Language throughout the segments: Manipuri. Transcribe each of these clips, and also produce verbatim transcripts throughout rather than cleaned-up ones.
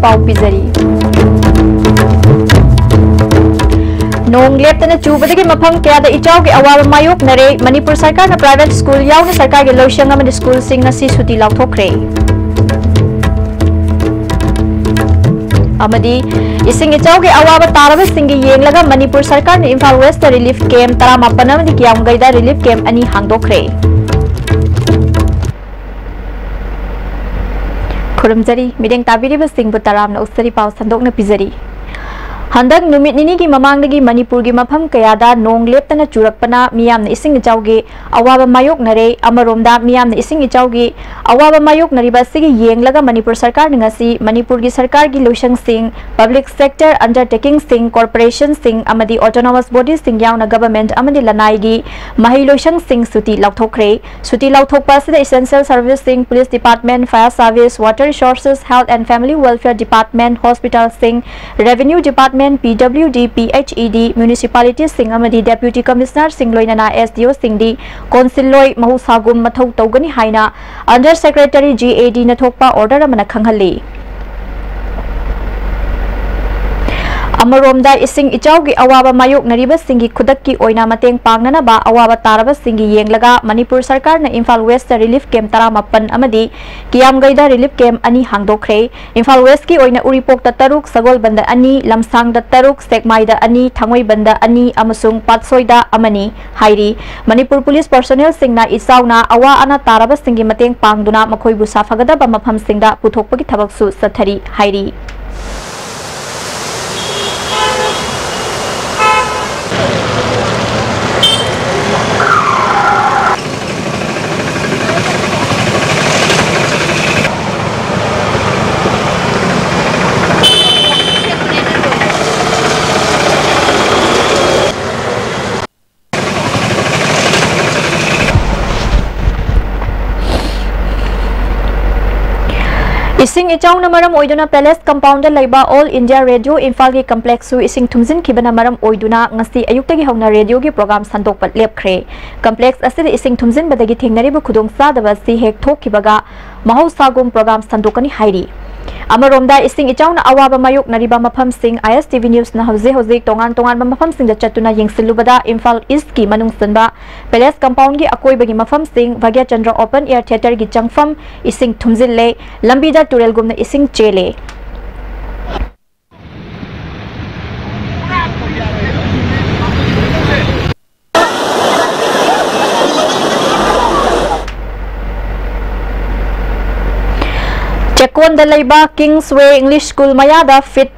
ꯄꯥꯎ ꯄꯤꯖꯔꯤ꯫ ꯅꯣꯡ ꯂꯦꯞꯇꯅ ꯆꯨꯕꯗꯒꯤ ꯃꯐꯝ ꯀꯌꯥꯗ ꯏꯆꯥꯎꯒꯤ ꯑꯋꯥꯕ ꯃꯥꯌꯣꯛꯅꯔꯦ꯫ ꯃꯅꯤꯄꯨꯔ ꯁꯔꯀꯥꯔꯅ private school ꯌꯥꯎꯅ ꯁꯔꯀꯥꯔꯒꯤ ꯂꯣꯏꯁꯪ ꯑꯃꯗꯤ schoolꯁꯤꯡ ꯉꯁꯤ ꯁꯨꯇꯤ ꯂꯥꯎꯊꯣꯛꯈ꯭ꯔꯦ꯫ ꯑꯃꯗꯤ ꯏꯁꯤꯡ ꯏꯆꯥꯎꯒꯤ ꯑꯋꯥꯕ ꯇꯥꯔꯕꯁꯤꯡꯒꯤ ꯌꯦꯡꯂꯒ ꯃꯅꯤꯄꯨꯔ ꯁꯔꯀꯥꯔꯅ ꯏꯝꯐꯥꯜ Westꯇ relief camp ꯇꯔꯥꯃꯥꯄꯟ ꯑꯃꯗꯤ ꯀꯤꯌꯥꯝꯒꯩꯗ relief camp ꯑꯅꯤ ꯍꯥꯡꯗꯣꯛꯈ꯭ꯔꯦ꯫ ꯈꯨꯔꯨꯝꯖꯔꯤ, ꯃꯤꯠꯌꯦꯡ ꯇꯥꯕꯤꯔꯤꯕꯁꯤꯡꯕꯨ ꯇꯔꯥꯝꯅ ꯑꯣꯛꯆꯔꯤ꯫ ꯄꯥꯎ ꯁꯟꯗꯣꯛꯅ ꯄꯤꯖꯔꯤ꯫ ꯍꯟꯗꯛ ꯅꯨꯃꯤꯠ ꯅꯤꯅꯤꯒꯤ ꯃꯃꯥꯡꯗꯒꯤ ꯃꯅꯤꯄꯨꯔꯒꯤ ꯃꯐꯝ ꯀꯌꯥꯗ ꯅꯣꯡ ꯂꯦꯞꯇꯅ ꯆꯨꯔꯛꯄꯅ ꯃꯤꯌꯥꯝꯅ ꯏꯁꯤꯡ ꯏꯆꯥꯎꯒꯤ ꯑꯋꯥꯕ ꯃꯥꯌꯣꯛꯅꯔꯦ꯫ ꯑꯃꯔꯣꯝꯗ ꯃꯤꯌꯥꯝꯅ ꯏꯁꯤꯡ ꯏꯆꯥꯎꯒꯤ ꯑꯋꯥꯕ ꯃꯥꯌꯣꯛꯅꯔꯤꯕ ꯑꯁꯤꯒꯤ ꯌꯦꯡꯂꯒ ꯃꯅꯤꯄꯨꯔ ꯁꯔꯀꯥꯔꯅ ꯉꯁꯤ ꯃꯅꯤꯄꯨꯔꯒꯤ ꯁꯔꯀꯥꯔꯒꯤ ꯂꯣꯏꯁꯪꯁꯤꯡ, public sector undertakingꯁꯤꯡ, corporationꯁꯤꯡ ꯑꯃꯗꯤ autonomous bodiesꯁꯤꯡ ꯌꯥꯎꯅ government ꯑꯃꯗꯤ ꯂꯅꯥꯏꯒꯤ ꯃꯍꯩ ꯂꯣꯏꯁꯪꯁꯤꯡ ꯁꯨꯇꯤ ꯂꯥꯎꯊꯣꯛꯈ꯭ꯔꯦ꯫ ꯁꯨꯇꯤ ꯂꯥꯎꯊꯣꯛꯄ ꯑꯁꯤꯗ essential serviceꯁꯤꯡ, police department, fire service, water resources, health and family welfare department, hospitalꯁꯤꯡ, revenue department, P W D, P H E D, municipalitiesꯁꯤꯡ ꯑꯃꯗꯤ deputy commissionerꯁꯤꯡ ꯂꯣꯏꯅꯅ S D Oꯁꯤꯡꯗꯤ ꯀꯣꯟꯁꯤꯜꯂꯣꯏ ꯃꯍꯧꯁꯥꯒꯨꯝ ꯃꯊꯧ ꯇꯧꯒꯅꯤ ꯍꯥꯏꯅ under secretary G A Dꯅ ꯊꯣꯛꯄ order ꯑꯃꯅ ꯈꯪꯍꯜꯂꯤ꯫ ꯑꯃꯔꯣꯝꯗ ꯏꯁꯤꯡ ꯏꯆꯥꯎꯒꯤ ꯑꯋꯥꯕ ꯃꯥꯌꯣꯛꯅꯔꯤꯕꯁꯤꯡꯒꯤ ꯈꯨꯗꯛꯀꯤ ꯑꯣꯏꯅ ꯃꯇꯦꯡ ꯄꯥꯡꯅꯅꯕ ꯑꯋꯥꯕ ꯇꯥꯔꯕꯁꯤꯡꯒꯤ ꯌꯦꯡꯂꯒ ꯃꯅꯤꯄꯨꯔ ꯁꯔꯀꯥꯔꯅ ꯏꯝꯐꯥꯜ Westꯇ relief camp ꯇꯔꯥꯃꯥꯄꯟ ꯑꯃꯗꯤ ꯀꯤꯌꯥꯝꯒꯩꯗ relief camp ꯑꯅꯤ ꯍꯥꯡꯗꯣꯛꯈ꯭ꯔꯦ꯫ ꯏꯝꯐꯥꯜ Westꯀꯤ ꯑꯣꯏꯅ ꯎꯔꯤꯄꯣꯛꯇ ꯇꯔꯨꯛ, ꯁꯒꯣꯜꯕꯟꯗ ꯑꯅꯤ, ꯂꯝꯁꯥꯡꯗ ꯇꯔꯨꯛ, ꯁꯦꯛꯃꯥꯏꯗ ꯑꯅꯤ, ꯊꯥꯡꯃꯩꯕꯟꯗ ꯑꯅꯤ ꯑꯃꯁꯨꯡ ꯄꯥꯠꯁꯣꯏꯗ ꯑꯃꯅꯤ ꯍꯥꯏꯔꯤ꯫ ꯃꯅꯤꯄꯨꯔ police personnelꯁꯤꯡꯅ ꯏꯆꯥꯎꯅ ꯑꯋꯥ ꯑꯅꯥ ꯇꯥꯔꯕꯁꯤꯡꯒꯤ ꯃꯇꯦꯡ ꯄꯥꯡꯗꯨꯅ ꯃꯈꯣꯏꯕꯨ ꯁꯥꯐꯒꯗꯕ ꯃꯐꯝꯁꯤꯡꯗ ꯄꯨꯊꯣꯛꯄꯒꯤ ꯊꯕꯛꯁꯨ ꯆꯠꯊꯔꯤ ꯍꯥꯏꯔꯤ꯫ ꯏꯁꯤꯡ ꯏꯆꯥꯎꯅ ꯃꯔꯝ ꯑꯣꯏꯗꯨꯅ palace compoundꯗ ꯂꯩꯕ All India Radio ꯏꯝꯐꯥꯜꯒꯤ complexꯁꯨ ꯏꯁꯤꯡ ꯊꯨꯝꯖꯤꯟꯈꯤꯕꯅ ꯃꯔꯝ ꯑꯣꯏꯗꯨꯅ ꯉꯁꯤ ꯑꯌꯨꯛꯇꯒꯤ ꯍꯧꯅ radioꯒꯤ program ꯁꯟꯗꯣꯛꯄ ꯂꯦꯞꯈ꯭ꯔꯦ꯫ Complex ꯑꯁꯤꯗ ꯏꯁꯤꯡ ꯊꯨꯝꯖꯤꯟꯕꯗꯒꯤ ꯊꯦꯡꯅꯔꯤꯕ ꯈꯨꯗꯣꯡꯆꯥꯗꯕ ꯑꯁꯤ ꯍꯦꯛ ꯊꯣꯛꯈꯤꯕꯒ ꯃꯍꯧꯁꯥꯒꯨꯝ program ꯁꯟꯗꯣꯛꯀꯅꯤ ꯍꯥꯏꯔꯤ꯫ ꯑꯃꯔꯣꯝꯗ, ꯏꯁꯤꯡ ꯏꯆꯥꯎꯅ ꯑꯋꯥꯕ ꯃꯥꯌꯣꯛꯅꯔꯤꯕ ꯃꯐꯝꯁꯤꯡ, ꯑꯥꯏ ꯑꯦꯁ ꯇꯤ ꯚꯤ ꯅ꯭ꯌꯨꯁꯅ ꯍꯧꯖꯤꯛ ꯍꯧꯖꯤꯛ ꯇꯣꯉꯥꯟ ꯇꯣꯉꯥꯟꯕ ꯃꯐꯝꯁꯤꯡꯗ ꯆꯠꯇꯨꯅ ꯌꯦꯡꯁꯤꯜꯂꯨꯕꯗ, ꯏꯝꯐꯥꯜ ꯏꯁ꯭ꯠꯀꯤ ꯃꯅꯨꯡ ꯆꯟꯕ ꯄꯦꯂꯦꯁ ꯀꯝꯄꯥꯎꯟꯒꯤ ꯑꯀꯣꯏꯕꯒꯤ ꯃꯐꯝꯁꯤꯡ, ꯚꯥꯒ꯭ꯌꯆꯟꯗ꯭ꯔ ꯑꯣꯄꯟ ꯑꯦꯌꯔ ꯊꯤꯌꯦꯇꯔꯒꯤ ꯆꯪꯐꯝ ꯏꯁꯤꯡ ꯊꯨꯝꯖꯤꯜꯂꯦ, ꯂꯝꯕꯤꯗ ꯇꯨꯔꯦꯜꯒꯨꯝꯅ ꯏꯁꯤꯡ ꯆꯦꯜꯂꯦ꯫ ꯆꯦꯛꯀꯣꯟꯗ ꯂꯩꯕ ꯀꯤꯡꯁꯋꯦ ꯏꯪꯂꯤꯁ ꯁ꯭ꯀꯨꯜ ꯃꯌꯥꯗ ꯐꯤꯠ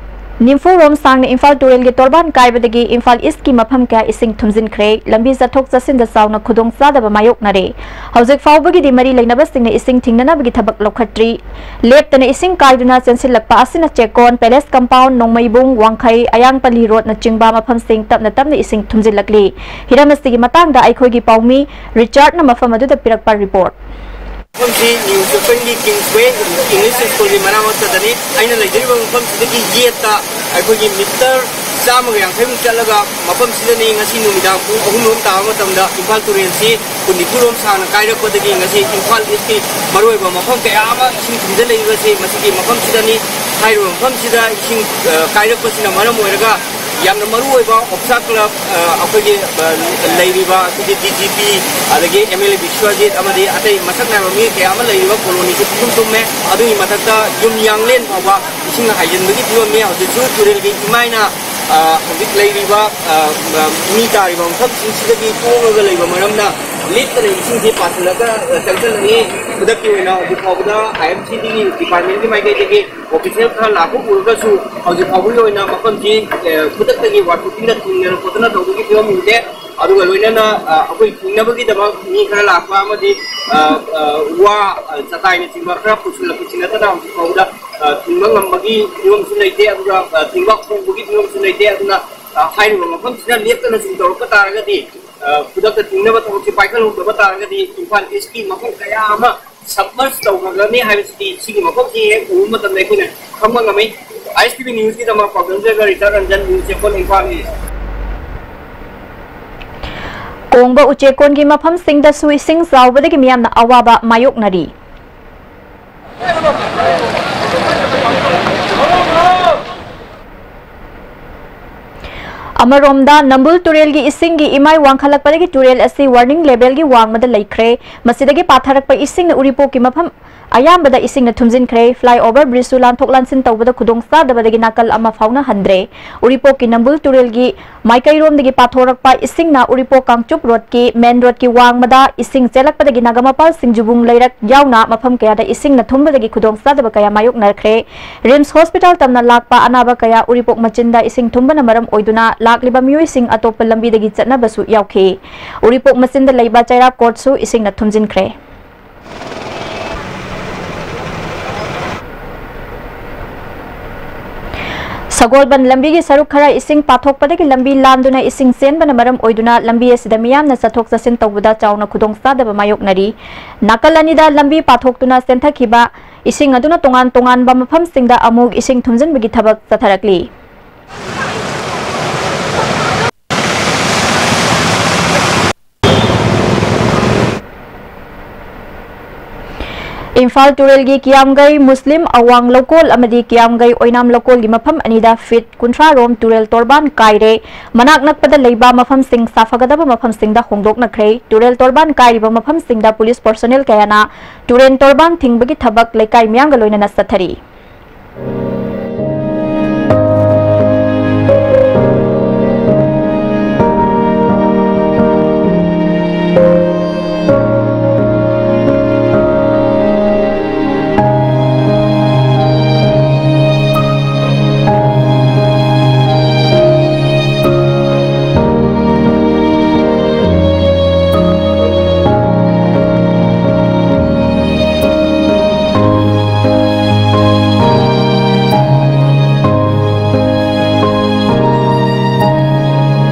ꯅꯤꯐꯨ ꯔꯣꯝ ꯁꯥꯡꯅ ꯏꯝꯐꯥꯜ ꯇꯨꯔꯦꯜꯒꯤ ꯇꯣꯔꯕꯥꯟ ꯀꯥꯏꯕꯗꯒꯤ ꯏꯝꯐꯥꯜ ꯏꯁ꯭ꯠꯀꯤ ꯃꯐꯝ ꯀꯌꯥ ꯏꯁꯤꯡ ꯊꯨꯝꯖꯤꯟꯈ꯭ꯔꯦ꯫ ꯂꯝꯕꯤ ꯆꯠꯊꯣꯛ ꯆꯠꯁꯤꯟꯗ ꯆꯥꯎꯅ ꯈꯨꯗꯣꯡꯆꯥꯗꯕ ꯃꯥꯌꯣꯛꯅꯔꯦ꯫ ꯍꯧꯖꯤꯛ ꯐꯥꯎꯕꯒꯤꯗꯤ ꯃꯔꯤ ꯂꯩꯅꯕꯁꯤꯡꯅ ꯏꯁꯤꯡ ꯊꯤꯡꯅꯅꯕꯒꯤ ꯊꯕꯛ ꯂꯧꯈꯠꯇ꯭ꯔꯤ꯫ ꯂꯦꯞꯇꯅ ꯏꯁꯤꯡ ꯀꯥꯏꯗꯨꯅ ꯆꯦꯟꯁꯤꯜꯂꯛꯄ ꯑꯁꯤꯅ ꯆꯦꯛꯀꯣꯟ, ꯄꯦꯂꯦꯁ ꯀꯝꯄꯥꯎꯟ, ꯅꯣꯡꯃꯩꯕꯨꯡ, ꯋꯥꯡꯈꯩ, ꯑꯌꯥꯡꯄꯜꯂꯤ ꯔꯣꯗꯅꯆꯤꯡꯕ ꯃꯐꯝꯁꯤꯡ ꯇꯞꯅ ꯇꯞꯅ ꯏꯁꯤꯡ ꯊꯨꯝꯖꯤꯜꯂꯛꯂꯤ꯫ ꯍꯤꯔꯝ ꯑꯁꯤꯒꯤ ꯃꯇꯥꯡꯗ ꯑꯩꯈꯣꯏꯒꯤ ꯄꯥꯎꯃꯤ ꯔꯤꯆꯥꯔꯗꯅ ꯃꯐꯝ ꯑꯗꯨꯗ ꯄꯤꯔꯛꯄ ꯔꯤꯄꯣꯔꯠ꯫ ꯃꯐꯝꯁꯤ ꯅ꯭ꯌꯨ ꯆꯦꯛꯀꯣꯟꯒꯤ ꯀꯤꯡꯁꯋꯦ ꯏꯪꯂꯤꯁ ꯁ꯭ꯀꯨꯜꯒꯤ ꯃꯅꯥꯛꯃꯛꯇꯗꯅꯤ꯫ ꯑꯩꯅ ꯂꯩꯖꯔꯤꯕ ꯃꯐꯝꯁꯤꯗꯒꯤ ꯌꯦꯠꯇ ꯑꯩꯈꯣꯏꯒꯤ ꯃꯤꯇꯔ ꯆꯥꯝꯃꯒ ꯌꯥꯡꯈꯩꯃꯨꯛ ꯆꯠꯂꯒ ꯃꯐꯝꯁꯤꯗꯅꯤ ꯉꯁꯤ ꯅꯨꯃꯤꯗꯥꯡ ꯄꯨꯡ ꯑꯍꯨꯝ ꯔꯣꯝ ꯇꯥꯕ ꯃꯇꯝꯗ ꯏꯝꯐꯥꯜ ꯇꯨꯔꯦꯜꯁꯤ ꯐꯨꯠ ꯅꯤꯐꯨ ꯔꯣꯝ ꯁꯥꯡꯅ ꯀꯥꯏꯔꯛꯄꯗꯒꯤ ꯉꯁꯤ ꯏꯝꯐꯥꯜ ꯏꯁ꯭ꯠꯀꯤ ꯃꯔꯨꯑꯣꯏꯕ ꯃꯐꯝ ꯀꯌꯥ ꯑꯃ ꯏꯁꯤꯡ ꯊꯨꯝꯖꯤꯜꯂꯛꯂꯤꯕꯁꯤ ꯃꯁꯤꯒꯤ ꯃꯐꯝꯁꯤꯗꯅꯤ꯫ ꯍꯥꯏꯔꯤꯕ ꯃꯐꯝꯁꯤꯗ ꯏꯁꯤꯡ, ꯑ, ꯀꯥꯏꯔꯛꯄꯁꯤꯅ ꯃꯔꯝ ꯑꯣꯏꯔꯒ ꯌꯥꯝꯅ ꯃꯔꯨꯑꯣꯏꯕ ꯑꯣꯞꯁꯥ ꯀ꯭ꯂꯕ, ꯑ, ꯑꯩꯈꯣꯏꯒꯤ, ꯑ, ꯂꯩꯔꯤꯕ ꯑꯩꯈꯣꯏꯒꯤ ꯗꯤ ꯖꯤ ꯄꯤ, ꯑꯗꯒꯤ ꯑꯦꯝ ꯑꯦꯜ ꯑꯦ ꯕꯤꯁ꯭ꯋꯖꯤꯠ ꯑꯃꯗꯤ ꯑꯇꯩ ꯃꯁꯛ ꯅꯥꯏꯕ ꯃꯤ ꯀꯌꯥ ꯑꯃ ꯂꯩꯔꯤꯕ ꯀꯣꯂꯣꯅꯤꯁꯤ ꯄꯨꯡꯊꯨꯝ ꯊꯨꯝꯃꯦ꯫ ꯑꯗꯨꯒꯤ ꯃꯊꯛꯇ ꯌꯨꯝ ꯌꯥꯡꯂꯦꯟ ꯐꯥꯎꯕ ꯏꯁꯤꯡꯅ ꯍꯥꯏꯖꯤꯟꯕꯒꯤ ꯐꯤꯕꯝꯅꯤ꯫ ꯍꯧꯖꯤꯛꯁꯨ ꯇꯨꯔꯦꯜꯒꯤ ꯏꯃꯥꯏꯅ, ꯑ, ꯍꯧꯖꯤꯛ ꯂꯩꯔꯤꯕ, ꯑ, ꯑ, ꯃꯤ ꯇꯥꯔꯤꯕ ꯃꯐꯝꯁꯤꯡꯁꯤꯗꯒꯤ ꯇꯣꯡꯉꯒ ꯂꯩꯕ ꯃꯔꯝꯅ ꯂꯦꯞꯇꯅ ꯏꯁꯤꯡꯁꯤ ꯄꯥꯁꯤꯜꯂꯒ, ꯑ, ꯆꯪꯁꯤꯜꯂꯛꯏ꯫ ꯈꯨꯗꯛꯀꯤ ꯑꯣꯏꯅ ꯍꯧꯖꯤꯛ ꯐꯥꯎꯕꯗ ꯑꯥꯏ ꯑꯦꯝ ꯁꯤꯒꯤ ꯗꯤꯄꯥꯔꯠꯃꯦꯟꯒꯤ ꯃꯥꯏꯀꯩꯗꯒꯤ ꯑꯣꯐꯤꯁꯤꯌꯦꯜ ꯈꯔ ꯂꯥꯛꯄ ꯎꯔꯒꯁꯨ ꯍꯧꯖꯤꯛ ꯐꯥꯎꯕꯒꯤ ꯑꯣꯏꯅ ꯃꯐꯝꯁꯤ, ꯑ, ꯈꯨꯗꯛꯇꯒꯤ ꯋꯥꯔ ꯄꯨꯈ꯭ꯔꯤꯅ ꯊꯤꯡꯗꯅ ꯈꯣꯠꯇꯅ ꯇꯧꯕꯒꯤ ꯐꯤꯕꯝ ꯎꯗꯦ꯫ ꯑꯗꯨꯒ ꯂꯣꯏꯅꯅ, ꯑ, ꯑꯩꯈꯣꯏ ꯊꯤꯡꯅꯕꯒꯤꯗꯃꯛ ꯃꯤ ꯈꯔ ꯂꯥꯛꯄ ꯑꯃꯗꯤ, ꯑ, ꯑ, ꯋꯥ, ꯑ, ꯆꯇꯥꯏꯅꯆꯤꯡꯕ ꯈꯔ ꯄꯨꯁꯤꯜꯂꯛꯄꯁꯤ ꯅꯠꯇꯅ ꯍꯧꯖꯤꯛ ꯐꯥꯎꯕꯗ, ꯑ, ꯊꯤꯡꯕ ꯉꯝꯕꯒꯤ ꯐꯤꯕꯝꯁꯨ ꯂꯩꯇꯦ꯫ ꯑꯗꯨꯒ, ꯑ, ꯊꯤꯡꯕ ꯍꯧꯕꯒꯤ ꯐꯤꯕꯝꯁꯨ ꯂꯩꯇꯦ꯫ ꯑꯗꯨꯅ, ꯑ, ꯍꯥꯏꯔꯤꯕ ꯃꯐꯝꯁꯤꯗ ꯂꯦꯞꯇꯅ ꯁꯨꯝ ꯇꯧꯔꯛꯄ ꯇꯥꯔꯒꯗꯤ, ꯑ, ꯈꯨꯗꯛꯇ ꯊꯤꯡꯅꯕ ꯊꯕꯛꯁꯤ ꯄꯥꯏꯈꯠꯍꯧꯗꯕ ꯇꯥꯔꯒꯗꯤ ꯏꯝꯐꯥꯜ ꯏꯁ꯭ꯠꯀꯤ ꯃꯐꯝ ꯀꯌꯥ ꯑꯃ ꯁꯕꯃꯔꯖ ꯇꯧꯈ꯭ꯔꯒꯅꯤ ꯍꯥꯏꯕꯁꯤꯗꯤ ꯁꯤꯒꯤ ꯃꯐꯝꯁꯤ ꯍꯦꯛ ꯎꯕ ꯃꯇꯝꯗ ꯑꯩꯈꯣꯏꯅ ꯈꯪꯕ ꯉꯝꯃꯤ꯫ ꯑꯥꯏ ꯑꯦꯁ ꯇꯤ ꯚꯤ ꯅ꯭ꯌꯨꯁꯀꯤꯗꯃꯛ ꯄꯥꯎꯗꯝꯖꯔꯒ ꯔꯤꯆꯥꯔꯗ ꯔꯟꯖꯟ, ꯅ꯭ꯌꯨꯁ ꯆꯦꯛꯀꯣꯟ, ꯏꯝꯐꯥꯜ ꯏꯁ꯭ꯠ꯫ ꯀꯣꯡꯕ ꯎꯆꯦꯛꯀꯣꯟꯒꯤ ꯃꯐꯝꯁꯤꯡꯗꯁꯨ ꯏꯁꯤꯡ ꯆꯥꯎꯕꯗꯒꯤ ꯃꯤꯌꯥꯝꯅ ꯑꯋꯥꯕ ꯃꯥꯌꯣꯛꯅꯔꯤ꯫ ꯑꯃꯔꯣꯝꯗ, ꯅꯝꯕꯨꯜ ꯇꯨꯔꯦꯜꯒꯤ ꯏꯁꯤꯡꯒꯤ ꯏꯃꯥꯏ ꯋꯥꯡꯈꯠꯂꯛꯄꯗꯒꯤ ꯇꯨꯔꯦꯜ ꯑꯁꯤ warning levelꯒꯤ ꯋꯥꯡꯃꯗ ꯂꯩꯈ꯭ꯔꯦ꯫ ꯃꯁꯤꯗꯒꯤ ꯄꯥꯊꯔꯛꯄ ꯏꯁꯤꯡꯅ ꯎꯔꯤꯄꯣꯛꯀꯤ ꯃꯐꯝ ꯑꯌꯥꯝꯕꯗ ꯏꯁꯤꯡꯅ ꯊꯨꯝꯖꯤꯟꯈ꯭ꯔꯦ꯫ Flyover bridgeꯁꯨ ꯂꯥꯟꯊꯣꯛ ꯂꯥꯟꯁꯤꯟ ꯇꯧꯕꯗ ꯈꯨꯗꯣꯡꯆꯥꯗꯕꯗꯒꯤ ꯅꯥꯀꯜ ꯑꯃ ꯐꯥꯎꯅ ꯍꯟꯗ꯭ꯔꯦ꯫ ꯎꯔꯤꯄꯣꯛꯀꯤ ꯅꯝꯕꯨꯜ ꯇꯨꯔꯦꯜꯒꯤ ꯃꯥꯏꯀꯩꯔꯣꯝꯗꯒꯤ ꯄꯥꯊꯣꯔꯛꯄ ꯏꯁꯤꯡꯅ ꯎꯔꯤꯄꯣꯛ ꯀꯥꯡꯆꯨꯞ roadꯀꯤ main roadꯀꯤ ꯋꯥꯡꯃꯗ ꯏꯁꯤꯡ ꯆꯦꯜꯂꯛꯄꯗꯒꯤ ꯅꯥꯒꯥꯃꯄꯥꯜ ꯁꯤꯡꯖꯨꯕꯨꯡ ꯂꯩꯔꯛ ꯌꯥꯎꯅ ꯃꯐꯝ ꯀꯌꯥꯗ ꯏꯁꯤꯡꯅ ꯊꯨꯝꯕꯗꯒꯤ ꯈꯨꯗꯣꯡꯆꯥꯗꯕ ꯀꯌꯥ ꯃꯥꯌꯣꯛꯅꯈ꯭ꯔꯦ꯫ RIMS hospital ꯇꯝꯅ ꯂꯥꯛꯄ ꯑꯅꯥꯕ ꯀꯌꯥ ꯎꯔꯤꯄꯣꯛ ꯃꯆꯤꯟꯗ ꯏꯁꯤꯡ ꯊꯨꯝꯕꯅ ꯃꯔꯝ ꯑꯣꯏꯗꯨꯅ ꯂꯥꯛꯂꯤꯕ ꯃꯤꯑꯣꯏꯁꯤꯡ ꯑꯇꯣꯞꯄ ꯂꯝꯕꯤꯗꯒꯤ ꯆꯠꯅꯕꯁꯨ ꯌꯥꯎꯈꯤ꯫ ꯎꯔꯤꯄꯣꯛ ꯃꯆꯤꯟꯗ ꯂꯩꯕ ꯆꯩꯔꯥꯞ courtꯁꯨ ꯏꯁꯤꯡꯅ ꯊꯨꯝꯖꯤꯟꯈ꯭ꯔꯦ꯫ ꯁꯒꯣꯜꯕꯟ ꯂꯝꯕꯤꯒꯤ ꯁꯔꯨꯛ ꯈꯔ ꯏꯁꯤꯡ ꯄꯥꯊꯣꯛꯄꯗꯒꯤ ꯂꯝꯕꯤ ꯂꯥꯟꯗꯨꯅ ꯏꯁꯤꯡ ꯆꯦꯟꯕꯅ ꯃꯔꯝ ꯑꯣꯏꯗꯨꯅ ꯂꯝꯕꯤ ꯑꯁꯤꯗ ꯃꯤꯌꯥꯝꯅ ꯆꯠꯊꯣꯛ ꯆꯠꯁꯤꯟ ꯇꯧꯕꯗ ꯆꯥꯎꯅ ꯈꯨꯗꯣꯡꯆꯥꯗꯕ ꯃꯥꯌꯣꯛꯅꯔꯤ꯫ ꯅꯥꯀꯜ ꯑꯅꯤꯗ ꯂꯝꯕꯤ ꯄꯥꯊꯣꯛꯇꯨꯅ ꯆꯦꯟꯊꯈꯤꯕ ꯏꯁꯤꯡ ꯑꯗꯨꯅ ꯇꯣꯉꯥꯟ ꯇꯣꯉꯥꯟꯕ ꯃꯐꯝꯁꯤꯡꯗ ꯑꯃꯨꯛ ꯏꯁꯤꯡ ꯊꯨꯝꯖꯤꯟꯕꯒꯤ ꯊꯕꯛ ꯆꯠꯊꯔꯛꯂꯤ꯫ ꯏꯝꯐꯥꯜ ꯇꯨꯔꯦꯜꯒꯤ ꯀꯤꯌꯥꯝꯒꯩ ꯃꯨꯁꯂꯤꯝ ꯑꯋꯥꯡ ꯂꯧꯀꯣꯜ ꯑꯃꯗꯤ ꯀꯤꯌꯥꯝꯒꯩ ꯑꯣꯏꯅꯥꯝ ꯂꯧꯀꯣꯜꯒꯤ ꯃꯐꯝ ꯑꯅꯤꯗ feet ꯀꯨꯟꯊ꯭ꯔꯥ ꯔꯣꯝ ꯇꯨꯔꯦꯜ ꯇꯣꯔꯕꯥꯟ ꯀꯥꯏꯔꯦ꯫ ꯃꯅꯥꯛ ꯅꯛꯄꯗ ꯂꯩꯕ ꯃꯐꯝꯁꯤꯡ ꯁꯥꯐꯒꯗꯕ ꯃꯐꯝꯁꯤꯡꯗ ꯍꯣꯡꯗꯣꯛꯅꯈ꯭ꯔꯦ꯫ ꯇꯨꯔꯦꯜ ꯇꯣꯔꯕꯥꯟ ꯀꯥꯏꯔꯤꯕ ꯃꯐꯝꯁꯤꯡꯗ police personnel ꯀꯌꯥꯅ ꯇꯨꯔꯦꯜ ꯇꯣꯔꯕꯥꯟ ꯊꯤꯡꯕꯒꯤ ꯊꯕꯛ ꯂꯩꯀꯥꯏ ꯃꯤꯌꯥꯝꯒ ꯂꯣꯏꯅꯅ ꯆꯠꯊꯔꯤ꯫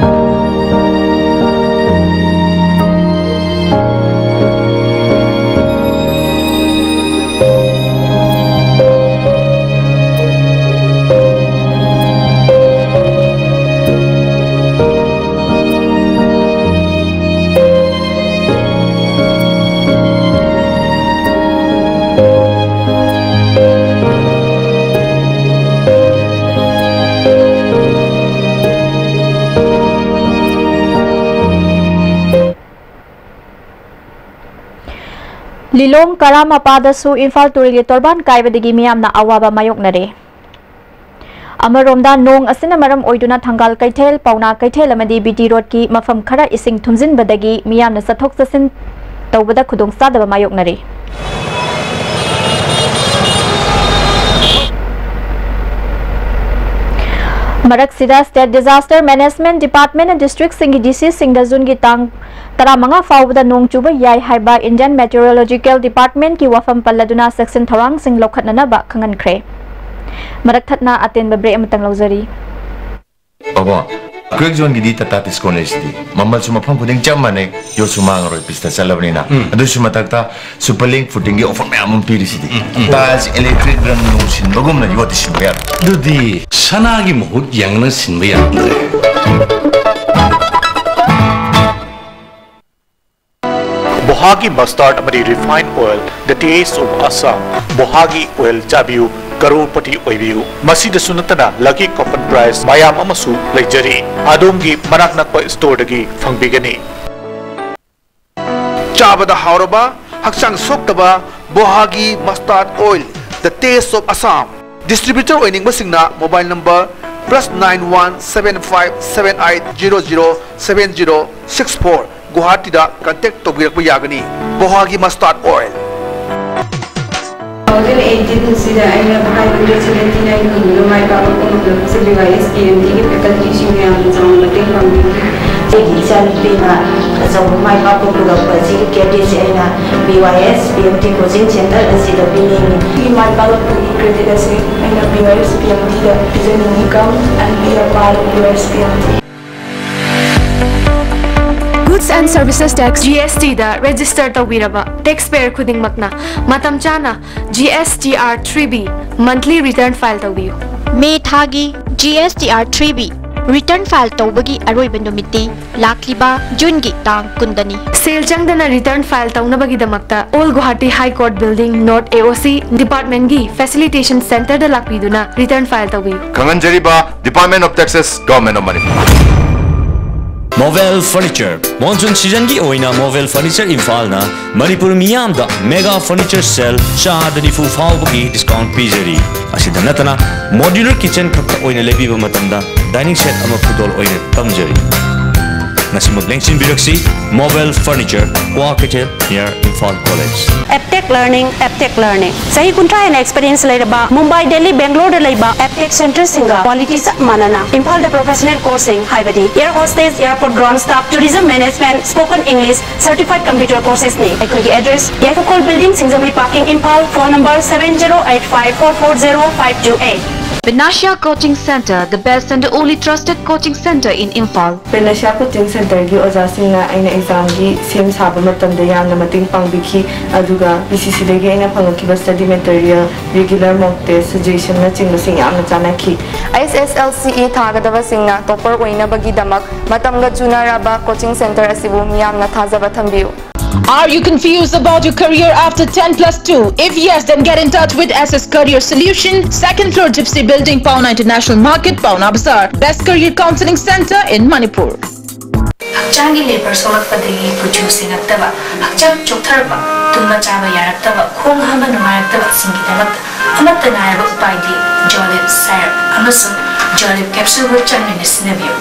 ꯂꯤꯂꯣꯡ ꯀꯔꯥꯃꯄꯥꯗꯁꯨ ꯏꯝꯐꯥꯜ ꯇꯨꯔꯦꯜꯒꯤ ꯇꯣꯔꯕꯥꯟ ꯀꯥꯏꯕꯗꯒꯤ ꯃꯤꯌꯥꯝꯅ ꯑꯋꯥꯕ ꯃꯥꯌꯣꯛꯅꯔꯦ꯫ ꯑꯃꯔꯣꯝꯗ, ꯅꯣꯡ ꯑꯁꯤꯅ ꯃꯔꯝ ꯑꯣꯏꯗꯨꯅ ꯊꯪꯒꯥꯜ ꯀꯩꯊꯦꯜ, ꯄꯥꯎꯅꯥ ꯀꯩꯊꯦꯜ ꯑꯃꯗꯤ ꯕꯤ ꯇꯤ ꯔꯣꯗꯀꯤ ꯃꯐꯝ ꯈꯔ ꯏꯁꯤꯡ ꯊꯨꯝꯖꯤꯟꯕꯗꯒꯤ ꯃꯤꯌꯥꯝꯅ ꯆꯠꯊꯣꯛ ꯆꯠꯁꯤꯟ ꯇꯧꯕꯗ ꯈꯨꯗꯣꯡꯆꯥꯗꯕ ꯃꯥꯌꯣꯛꯅꯔꯤ꯫ ꯃꯔꯛꯁꯤꯗ, State Disaster Management Department ꯅ district ꯁꯤꯡꯒꯤ D C ꯁꯤꯡꯗ ꯖꯨꯟꯒꯤ ꯇꯥꯡ ꯇꯔꯥꯃꯉꯥ ꯐꯥꯎꯕꯗ ꯅꯣꯡ ꯆꯨꯕ ꯌꯥꯏ ꯍꯥꯏꯕ Indian Meteorological Department ꯀꯤ ꯋꯥꯐꯝ ꯄꯜꯂꯗꯨꯅ ꯆꯦꯛꯁꯤꯟ ꯊꯧꯔꯥꯡꯁꯤꯡ ꯂꯧꯈꯠꯅꯅꯕ ꯈꯪꯍꯟꯈ꯭ꯔꯦ꯫ ꯃꯔꯛ ꯊꯠꯅ ꯑꯇꯦꯟꯕ break ꯑꯃꯇꯪ ꯂꯧꯖꯔꯤ꯫ ꯕꯥꯕꯥ, crack zone ꯒꯤꯗꯤ Tata Tiscon ꯂꯩꯁꯤꯗꯤ꯫ ꯃꯃꯜꯁꯨ ꯃꯐꯝ ꯈꯨꯗꯤꯡ ꯆꯞ ꯃꯥꯟꯅꯩ, ꯌꯣꯠꯁꯨ ꯃꯥꯡꯉꯔꯣꯏ, ꯄꯤꯁꯇ ꯆꯠꯂꯕꯅꯤꯅ꯫ ꯎꯝ꯫ ꯑꯗꯨꯁꯨ ꯃꯊꯛꯇ Superlink Footing ꯒꯤ offer ꯃꯌꯥꯝ ꯑꯃ ꯄꯤꯔꯤꯁꯤꯗꯤ꯫ ꯎꯝ, ꯎꯝ꯫ Tiles, electric ꯔꯪ ꯅꯨꯡ ꯁꯤꯟꯕꯒꯨꯝꯅ ꯌꯣꯠꯇꯤ ꯁꯤꯟꯕ ꯌꯥꯔꯣꯏ꯫ ꯑꯗꯨꯗꯤ ꯁꯅꯥꯒꯤ ꯃꯍꯨꯠ ꯌꯦꯡꯅ ꯁꯤꯟꯕ ꯌꯥꯗ꯭ꯔꯦ꯫ ꯕꯣꯍꯥꯒꯤ mustard ꯑꯃꯗꯤ refined oil, the taste of Assam꯫ ꯕꯣꯍꯥꯒꯤ oil ꯆꯥꯕꯤꯌꯨ, ꯀꯔꯣꯔꯄꯇꯤ ꯑꯣꯏꯕꯤꯌꯨ꯫ ꯃꯁꯤꯗꯁꯨ ꯅꯠꯇꯅ lucky coupon prize ꯃꯌꯥꯝ ꯑꯃꯁꯨ ꯂꯩꯖꯔꯤ꯫ ꯑꯗꯣꯝꯒꯤ ꯃꯅꯥꯛ ꯅꯛꯄ store ꯗꯒꯤ ꯐꯪꯕꯤꯒꯅꯤ꯫ ꯆꯥꯕꯗ ꯍꯥꯎꯔꯕ, ꯍꯛꯆꯥꯡ ꯁꯣꯛꯇꯕ ꯕꯣꯍꯥꯒꯤ mustard oil, the taste of Assam꯫ Distributor ꯑꯣꯏꯅꯤꯡꯕꯁꯤꯡꯅ mobile number plus nine one seven five seven eight zero zero seven zero six four, ꯒꯨꯋꯥꯍꯥꯇꯤꯗ contact ꯇꯧꯕꯤꯔꯛꯄ ꯌꯥꯒꯅꯤ꯫ ꯕꯣꯍꯥꯒꯤ mustard oil꯫ Two thousand eighteen ꯑꯁꯤꯗ ꯑꯩꯅ five hundred seventy nine ꯐꯪꯗꯨꯅ ꯃꯥꯏ ꯄꯥꯛꯄ ꯐꯪꯂꯛꯄꯁꯦ B Y S P M T ꯒꯤ faculty ꯁꯤꯡꯅ ꯌꯥꯝꯅ ꯆꯥꯎꯅ ꯃꯇꯦꯡ ꯄꯥꯡꯕꯤꯈꯤ꯫ ꯑꯩꯒꯤ ꯏꯆꯥꯅꯨꯄꯤꯅ ꯑꯆꯧꯕ ꯃꯥꯏ ꯄꯥꯛꯄ ꯄꯨꯔꯛꯄ ꯑꯁꯤꯒꯤ credit ꯁꯦ ꯑꯩꯅ B Y S P M T coaching center ꯑꯁꯤꯗ ꯄꯤꯅꯤꯡꯏ꯫ ꯑꯩꯒꯤ ꯃꯥꯏ ꯄꯥꯛꯂꯛꯄꯒꯤ credit ꯑꯁꯤ ꯑꯩꯅ B Y S P M T the ꯄꯤꯖꯅꯤꯡꯏ꯫ Come and be a part of B Y S P M T꯫ Goods and Services Tax, G S T the register ꯇꯧꯕꯤꯔꯕ taxpayer ꯈꯨꯗꯤꯡꯃꯛꯅ ꯃꯇꯝ ꯆꯥꯅ G S T R three B monthly return file ꯇꯧꯕꯤꯌꯨ꯫ ꯃꯦ ꯊꯥꯒꯤ G S T R three B return file ꯇꯧꯕꯒꯤ ꯑꯔꯣꯏꯕ ꯅꯨꯃꯤꯠꯇꯤ ꯂꯥꯛꯂꯤꯕ ꯖꯨꯟꯒꯤ ꯇꯥꯡ ꯀꯨꯟꯗꯅꯤ꯫ ꯁꯦꯜ ꯆꯪꯗꯅ return file ꯇꯧꯅꯕꯒꯤꯗꯃꯛꯇ Old Guwahati High Court Building, North A O C department ꯒꯤ facilitation center ꯗ ꯂꯥꯛꯄꯤꯗꯨꯅ return file ꯇꯧꯕꯤꯌꯨ꯫ ꯈꯪꯍꯟꯖꯔꯤꯕ Department of Taxes, Government of Manipur꯫ Movel Furniture, monsoon seasonꯒꯤ ꯑꯣꯏꯅ Movel Furniture ꯏꯝꯐꯥꯜꯅ ꯃꯅꯤꯄꯨꯔ ꯃꯤꯌꯥꯝꯗ mega furniture sale ꯆꯥꯗ ꯅꯤꯐꯨ ꯐꯥꯎꯕꯒꯤ discount ꯄꯤꯖꯔꯤ꯫ ꯑꯁꯤꯗ ꯅꯠꯇꯅ modular kitchen ꯈꯛꯇ ꯑꯣꯏꯅ ꯂꯩꯕꯤꯕ ꯃꯇꯝꯗ dining set ꯑꯃ ꯈꯨꯗꯣꯜ ꯑꯣꯏꯅ ꯇꯝꯖꯔꯤ꯫ ꯉꯁꯤꯃꯛ ꯂꯦꯡꯁꯤꯟꯕꯤꯔꯛꯁꯤ, Movel Furniture, ꯀ꯭ꯋꯥ ꯀꯩꯊꯦꯜ, near Imphal College꯫ Aptech learning, Aptech learning. ꯆꯍꯤ ꯀꯨꯟꯊ꯭ꯔꯥ ꯍꯦꯟꯅ experience ꯂꯩꯔꯕ ꯃꯨꯝꯕꯥꯏ, ꯗꯦꯜꯂꯤ, ꯕꯦꯡꯒ꯭ꯂꯣꯔꯗ ꯂꯩꯕ ꯑꯦꯞꯇꯦꯛ ꯁꯦꯟꯇꯔꯁꯤꯡꯒ quality ꯆꯞ ꯃꯥꯟꯅꯅ ꯏꯝꯐꯥꯜꯗ professional courseꯁꯤꯡ ꯍꯥꯏꯕꯗꯤ air hostess, airport ground staff, tourism management, spoken English, certified computer coursesꯅꯤ꯫ ꯑꯩꯈꯣꯏꯒꯤ address, ꯌꯥꯏꯐꯈꯣꯜ building, Singjamei parking, Imphal. Phone number seven zero eight five four four zero five two eight꯫ Panacea Coaching Center, the best and only trusted coaching center in Imphal. Panacea Coaching Centerꯒꯤ ꯑꯣꯖꯥꯁꯤꯡꯅ ꯑꯩꯅ examꯒꯤ ꯁꯦꯝ ꯁꯥꯕ ꯃꯇꯝꯗ ꯌꯥꯝꯅ ꯃꯇꯦꯡ ꯄꯥꯡꯕꯤꯈꯤ, ꯑꯗꯨꯒ P C Cꯗꯒꯤ ꯑꯩꯅ ꯐꯪꯂꯛꯈꯤꯕ study material, regular mock test, suggestionꯅꯆꯤꯡꯕꯁꯤꯡ ꯌꯥꯝꯅ ꯆꯥꯟꯅꯈꯤ꯫ S S L C E ꯊꯥꯒꯗꯕꯁꯤꯡꯅ topper ꯑꯣꯏꯅꯕꯒꯤꯗꯃꯛ ꯃꯇꯝꯒ ꯆꯨꯅꯔꯕ coaching center ꯑꯁꯤꯕꯨ ꯃꯤꯌꯥꯝꯅ ꯊꯥꯖꯕ ꯊꯝꯕꯤꯌꯨ꯫ Are you confused about your career after ten plus two? If yes, then get in touch with S S Career Solution, second floor Gypsy Building, Paona International Market, Paona Bazaar. Best career counseling center in Manipur. ꯍꯛꯆꯥꯡꯒꯤ labor ꯁꯣꯛꯂꯛꯄꯗꯒꯤ ꯀꯨꯆꯨ ꯁꯦꯡꯉꯛꯇꯕ, ꯍꯛꯆꯥꯡ ꯆꯣꯛꯊꯔꯛꯄ, ꯇꯨꯝꯕ ꯆꯥꯕ ꯌꯥꯔꯛꯇꯕ, ꯈꯣꯡ ꯍꯥꯝꯕ ꯅꯨꯡꯉꯥꯏꯔꯛꯇꯕꯁꯤꯡꯒꯤꯗꯃꯛꯇ ꯑꯃꯠꯇ ꯉꯥꯏꯔꯕ ꯎꯄꯥꯏꯗꯤ Jolib syrup ꯑꯃꯁꯨꯡ Jolib capsuleꯕꯨ ꯆꯥꯡ ꯅꯥꯏꯅ ꯁꯤꯖꯤꯟꯅꯕꯤꯌꯨ꯫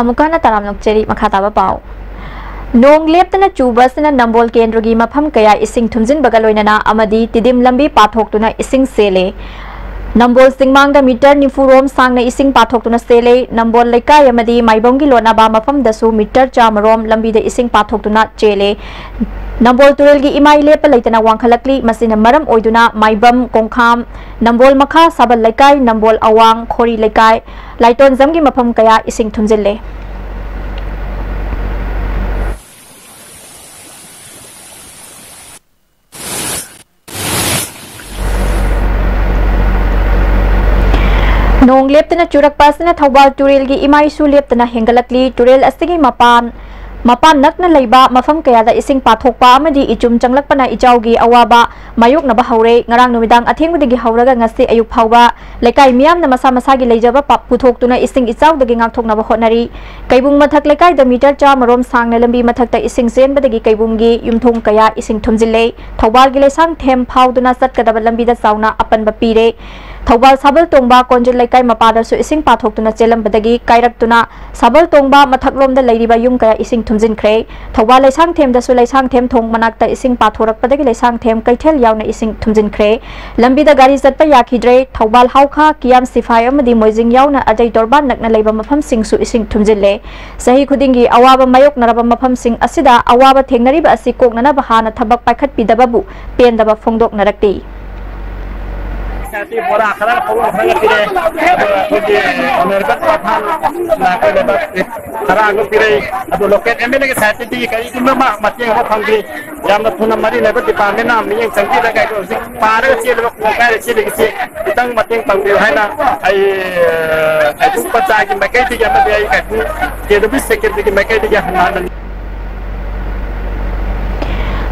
ꯑꯃꯨꯛꯀ ꯍꯟꯅ ꯇꯔꯥꯝꯅ ꯑꯣꯛꯆꯔꯤ꯫ ꯃꯈꯥ ꯇꯥꯕ ꯄꯥꯎ꯫ ꯅꯣꯡ ꯂꯦꯞꯇꯅ ꯆꯨꯕ ꯑꯁꯤꯅ ꯅꯝꯕꯣꯜ ꯀꯦꯟꯗ꯭ꯔꯒꯤ ꯃꯐꯝ ꯀꯌꯥ ꯏꯁꯤꯡ ꯊꯨꯝꯖꯤꯟꯕꯒ ꯂꯣꯏꯅꯅ ꯑꯃꯗꯤ ꯇꯤꯗꯤꯝ ꯂꯝꯕꯤ ꯄꯥꯊꯣꯛꯇꯨꯅ ꯏꯁꯤꯡ ꯆꯦꯜꯂꯦ꯫ ꯅꯝꯕꯣꯜ ꯆꯤꯡꯃꯥꯡꯗ meter ꯅꯤꯐꯨ ꯔꯣꯝ ꯁꯥꯡꯅ ꯏꯁꯤꯡ ꯄꯥꯊꯣꯛꯇꯨꯅ ꯆꯦꯜꯂꯦ꯫ ꯅꯝꯕꯣꯜ ꯂꯩꯀꯥꯏ ꯑꯃꯗꯤ ꯃꯥꯏꯕꯝꯒꯤ ꯂꯣꯠꯅꯕ ꯃꯐꯝꯗꯁꯨ meter ꯆꯥꯝꯃ ꯔꯣꯝ ꯂꯝꯕꯤꯗ ꯏꯁꯤꯡ ꯄꯥꯊꯣꯛꯇꯨꯅ ꯆꯦꯜꯂꯦ꯫ ꯅꯝꯕꯣꯜ ꯇꯨꯔꯦꯜꯒꯤ ꯏꯃꯥꯏ ꯂꯦꯞꯄ ꯂꯩꯇꯅ ꯋꯥꯡꯈꯠꯂꯛꯂꯤ꯫ ꯃꯁꯤꯅ ꯃꯔꯝ ꯑꯣꯏꯗꯨꯅ ꯃꯥꯏꯕꯝ, ꯀꯣꯡꯈꯥꯝ, ꯅꯝꯕꯣꯜ ꯃꯈꯥ ꯁꯥꯕꯜ ꯂꯩꯀꯥꯏ, ꯅꯝꯕꯣꯜ ꯑꯋꯥꯡ, ꯈꯣꯔꯤ ꯂꯩꯀꯥꯏ, ꯂꯥꯏꯇꯣꯟꯖꯝꯒꯤ ꯃꯐꯝ ꯀꯌꯥ ꯏꯁꯤꯡ ꯊꯨꯝꯖꯤꯜꯂꯦ꯫ ꯅꯣꯡ ꯂꯦꯞꯇꯅ ꯆꯨꯔꯛꯄ ꯑꯁꯤꯅ ꯊꯧꯕꯥꯜ ꯇꯨꯔꯦꯜꯒꯤ ꯏꯃꯥꯏꯁꯨ ꯂꯦꯞꯇꯅ ꯍꯦꯟꯒꯠꯂꯛꯂꯤ꯫ ꯇꯨꯔꯦꯜ ꯑꯁꯤꯒꯤ ꯃꯄꯥꯟ ꯃꯄꯥꯟ ꯅꯛꯅ ꯂꯩꯕ ꯃꯐꯝ ꯀꯌꯥꯗ ꯏꯁꯤꯡ ꯄꯥꯊꯣꯛꯄ ꯑꯃꯗꯤ ꯏꯆꯨꯝ ꯆꯪꯂꯛꯄꯅ ꯏꯆꯥꯎꯒꯤ ꯑꯋꯥꯕ ꯃꯥꯌꯣꯛꯅꯕ ꯍꯧꯔꯦ꯫ ꯉꯔꯥꯡ ꯅꯨꯃꯤꯗꯥꯡ ꯑꯊꯦꯡꯕꯗꯒꯤ ꯍꯧꯔꯒ ꯉꯁꯤ ꯑꯌꯨꯛ ꯐꯥꯎꯕ ꯂꯩꯀꯥꯏ ꯃꯤꯌꯥꯝꯅ ꯃꯁꯥ ꯃꯁꯥꯒꯤ ꯂꯩꯖꯕ ꯄ-, ꯄꯨꯊꯣꯛꯇꯨꯅ ꯏꯁꯤꯡ ꯏꯆꯥꯎꯗꯒꯤ ꯉꯥꯛꯊꯣꯛꯅꯕ ꯍꯣꯠꯅꯔꯤ꯫ ꯀꯩꯕꯨꯡ ꯃꯊꯛ ꯂꯩꯀꯥꯏꯗ ꯃꯤꯇꯔ ꯆꯥꯃꯔꯣꯝ ꯁꯥꯡꯅ ꯂꯝꯕꯤ ꯃꯊꯛꯇ ꯏꯁꯤꯡ ꯆꯦꯟꯕꯗꯒꯤ ꯀꯩꯕꯨꯡꯒꯤ ꯌꯨꯝꯊꯣꯡ ꯀꯌꯥ ꯏꯁꯤꯡ ꯊꯨꯝꯖꯤꯜꯂꯦ꯫ ꯊꯧꯕꯥꯜꯒꯤ ꯂꯩꯁꯥꯡꯊꯦꯝ ꯐꯥꯎꯗꯨꯅ ꯆꯠꯀꯗꯕ ꯂꯝꯕꯤꯗ ꯆꯥꯎꯅ ꯑꯄꯟꯕ ꯄꯤꯔꯦ꯫ ꯊꯧꯕꯥꯜ ꯁꯥꯕꯜ ꯇꯣꯡꯕ ꯀꯣꯟꯖꯤꯜ ꯂꯩꯀꯥꯏ ꯃꯄꯥꯗꯁꯨ ꯏꯁꯤꯡ ꯄꯥꯊꯣꯛꯇꯨꯅ ꯆꯦꯜꯂꯝꯕꯗꯒꯤ ꯀꯥꯏꯔꯛꯇꯨꯅ ꯁꯥꯕꯜ ꯇꯣꯡꯕ ꯃꯊꯛꯂꯣꯝꯗ ꯂꯩꯔꯤꯕ ꯌꯨꯝ ꯀꯌꯥ ꯏꯁꯤꯡ ꯊꯨꯝꯖꯤꯟꯈ꯭ꯔꯦ꯫ ꯊꯧꯕꯥꯜ ꯂꯩꯁꯥꯡꯊꯦꯝꯗꯁꯨ ꯂꯩꯁꯥꯡꯊꯦꯝ ꯊꯣꯡ ꯃꯅꯥꯛꯇ ꯏꯁꯤꯡ ꯄꯥꯊꯣꯔꯛꯄꯗꯒꯤ ꯂꯩꯁꯥꯡꯊꯦꯝ ꯀꯩꯊꯦꯜ ꯌꯥꯎꯅ ꯏꯁꯤꯡ ꯊꯨꯝꯖꯤꯟꯈ꯭ꯔꯦ꯫ ꯂꯝꯕꯤꯗ ꯒꯥꯔꯤ ꯆꯠꯄ ꯌꯥꯈꯤꯗ꯭ꯔꯦ꯫ ꯊꯧꯕꯥꯜ ꯍꯥꯎꯈꯥ, ꯀꯤꯌꯥꯝ ꯁꯤꯐꯥꯏ ꯑꯃꯗꯤ ꯃꯣꯏꯖꯤꯡ ꯌꯥꯎꯅ ꯑꯖꯩ ꯇꯣꯔꯕꯥꯟ ꯅꯛꯅ ꯂꯩꯕ ꯃꯐꯝꯁꯤꯡꯁꯨ ꯏꯁꯤꯡ ꯊꯨꯝꯖꯤꯜꯂꯦ꯫ ꯆꯍꯤ ꯈꯨꯗꯤꯡꯒꯤ ꯑꯋꯥꯕ ꯃꯥꯌꯣꯛꯅꯔꯕ ꯃꯐꯝꯁꯤꯡ ꯑꯁꯤꯗ ꯑꯋꯥꯕ ꯊꯦꯡꯅꯔꯤꯕ ꯑꯁꯤ ꯀꯣꯛꯅꯅꯕ ꯍꯥꯟꯅ ꯊꯕꯛ ꯄꯥꯏꯈꯠꯄꯤꯗꯕꯕꯨ ꯄꯦꯟꯗꯕ ꯐꯣꯡꯗꯣꯛꯅꯔꯛꯂꯤ꯫ ꯁꯥꯇꯤ ꯕꯣꯔꯥ ꯈꯔ ꯄꯣꯔꯣꯝ ꯈꯔ ꯄꯤꯔꯛꯑꯦ꯫ ꯑꯗꯣ ꯑꯩꯈꯣꯏꯒꯤ ꯑꯣꯅꯔꯦꯕꯜ ꯄ꯭ꯔꯙꯥꯟꯅ ꯑꯩꯈꯣꯏ ꯂꯩꯕꯥꯛ ꯈꯔ ꯑꯃ ꯄꯤꯔꯛꯏ꯫ ꯑꯗꯣ ꯂꯣꯀꯦꯜ ꯑꯦꯝ ꯑꯦꯜ ꯑꯦꯒꯤ ꯁꯥꯏꯠꯇꯒꯤ ꯀꯔꯤꯒꯨꯝꯕ ꯑꯃ ꯃꯇꯦꯡ ꯑꯃ ꯐꯪꯗ꯭ꯔꯤ꯫ ꯌꯥꯝꯅ ꯊꯨꯅ ꯃꯔꯤ ꯂꯩꯅꯕ ꯗꯤꯄꯥꯔꯠꯃꯦꯟꯅ ꯃꯤꯠꯌꯦꯡ ꯆꯪꯕꯤꯔꯒ ꯑꯩꯈꯣꯏ ꯍꯧꯖꯤꯛ ꯄꯥꯔꯒ ꯆꯦꯜꯂꯤꯕ ꯈꯨꯡꯒꯪ ꯀꯥꯏꯗ ꯆꯦꯜꯂꯤꯕꯁꯤ ꯈꯤꯇꯪ ꯃꯇꯦꯡ ꯄꯥꯡꯕꯤꯌꯨ ꯍꯥꯏꯅ ꯑꯩ, ꯑ, ꯀꯩꯕꯨꯡ ꯄꯟꯆꯥꯌꯠꯀꯤ ꯃꯥꯏꯀꯩꯗꯒꯤ ꯑꯃꯗꯤ ꯑꯩ ꯀꯩꯕꯨꯡ ꯀꯦ ꯗꯕ꯭ꯂꯤꯎ ꯁꯤ ꯁꯦꯀ꯭ꯔꯦꯇꯔꯤꯒꯤ ꯃꯥꯏꯀꯩꯗꯒꯤ ꯍꯟꯅ ꯍꯟꯅ